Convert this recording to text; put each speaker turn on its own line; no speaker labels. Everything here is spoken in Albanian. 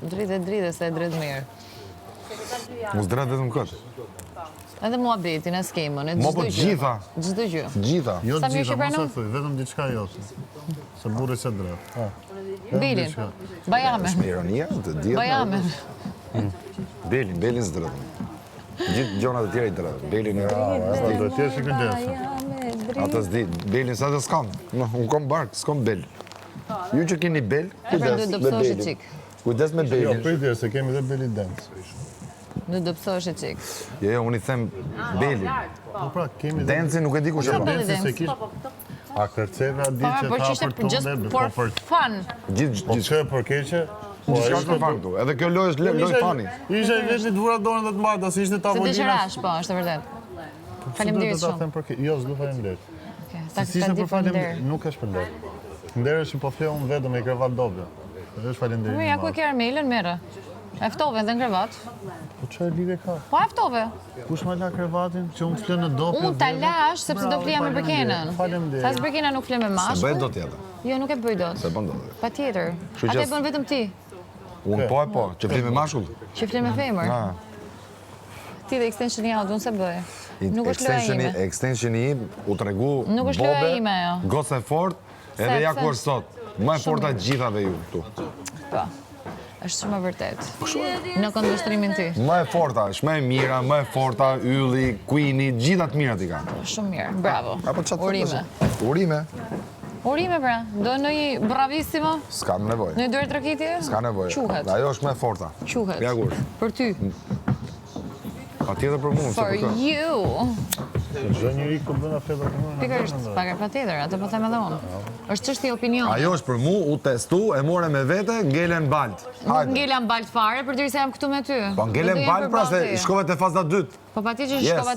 Dridhe, dridhe, se e dridh mirë.
Mos dredh vetëm këtë.
Edhe muhabetin, e skemën, e çdo
po
gjë.
gjitha.
Çdo gjë.
Gjitha.
Jo
Sa
të
mirë
gjitha,
që
mos e
pranon?
thuj, vetëm diçka jo. Se burri s'e dredh. Ha. Vetëm
Belin.
diçka.
Bajamen.
Është me ironia, të dihet.
Bajamen.
Belin, belin s'dredhëm. Gjithë gjonat e tjera i dredhëm. Belin e
Po, do të jesh i kujdesshëm.
Atë s'di, belin sa të s'kam. Në, Unë kam bark, s'kam bel. Ju që keni bel,
pra,
kujdes
duhet
me
dobësohesh
belin.
çik.
Kujdes me
Jo,
belin.
pritje, se kemi dhe belly dance.
Duhet dobësohesh çik.
Jo, jo, unë i them belin.
Po pra, kemi dhe
Dancin nuk e di kush e
Po,
bën.
belly
Dancin se
dance.
kish. A kërceve a di
Po,
që
po
ta
që ishte
për tunde,
just
po
for
për
fun.
Gjithë
Po
gjithë
që për keqe? Po
gjithçka është për fun këtu. Edhe kjo lojë është lojë fani.
Isha i vetmi të vura dorën dhe të mbajta, se ishte
Se
tavolina.
dëshirash, po, është e vërtet. Faleminderit
Ta
shumë.
them për keq. Jo, s'du faleminderit.
Okej, Ta
Se
ta
s'ishte
di
për
për nder.
faleminderit, nuk është për nder. Nder është që po fle unë vetëm me krevat doble. Është faleminderit.
Mirë, ja ku e ke Armelën, merre. E ftove edhe në krevat.
Po çfarë lidhje ka?
Po e ftove.
Kush ma la krevatin që unë të fle në doble?
Unë ta lash sepse do
Bravo,
flija me Përkenën.
Faleminderit.
Sa Përkena nuk fle me
Se
mashkull.
bëj dot tjetër.
Jo, nuk e bëj dot.
Se bën dot.
Patjetër.
Kështu që
Atë e
s-
bën vetëm ti,
Unë po e po, që fli me mashkull.
që fle me femër.
Ah.
Ti dhe extensioni jot, unë se bëj. Nuk është loja
Extensioni,
ime.
extensioni im u tregu
Nuk është loja
bobe,
ime ajo.
Gocë e fort, edhe
Se,
ja
pse?
ku është sot. Më e forta gjithave ju këtu.
Po. Është shumë e vërtet. Në këndvështrimin ti.
Më e forta, është më e mira, më e forta, ylli, Queeni, gjitha të mirat i ka.
Shumë mirë. Bravo.
Apo çfarë thotë
Urime.
tash? Urime.
Urime pra. Do ndonjë bravissimo?
S'kam nevojë.
Në duartrokitje?
S'ka nevojë.
Quhet.
Ajo është më e forta.
Quhet.
Ja ku është.
Për ty.
Patjetër për mua, se
For
për kë.
you.
Çdo njeri ku bën flet për mua.
Pikërisht, pak patjetër, atë po them edhe unë. Është çështje opinioni.
Ajo është për mu, u testu, e more me vete, ngelen balt.
Nuk
Hajde.
ngela në balt fare, përderisa jam këtu me ty.
Po ngelen
Do të jem
balt pra se
përballë teje.
shkove te faza dytë.
Po patjetër që
Yes.
shkova.